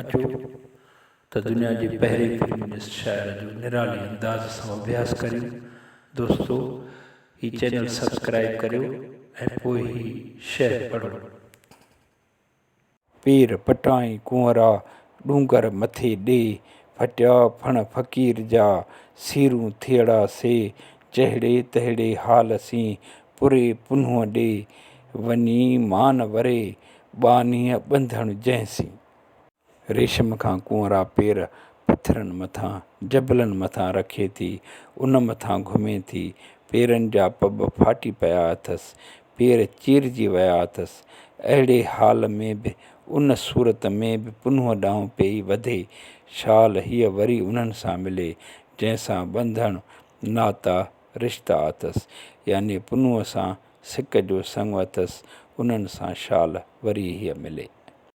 اچو ته دنيا جي پهرين فيمنسٽ شاعر جو نرالي انداز سان اڀياس ڪريون. دوستو هي چينل سبسڪرائيب ڪريو ۽ پوء هي شعر پڙهو. پير پٽائين ڪنورا، ڏونگر مٿي ڏي، ڦٽيا ڦڻ فقير جا، سيرون ٿيئڙا سي، جهڙي تهڙي حال سين، پري پنهونء ڏي، وڃي مان وري، ٻانهينء ٻنڌڻ جنهن سين. ريشم کان ڪنورا پير پٿرن مٿان، جبلن مٿان رکي ٿي، ان مٿان گهمي ٿي. پيرن جا پٻ ڦاٽي پيا اٿس، پير چيرجي ويا اٿس. اهڙي حال ۾ به، ان صورت ۾ به پنهونء ڏانهن پيئي وڌي. شال هيء وري انهن سان ملي، جنهن سان ٻنڌڻ، ناتا، رشتا اٿس. يعني پنهونء سان سڪ جو سڱ اٿس، انهن سان شال وري هيء ملي.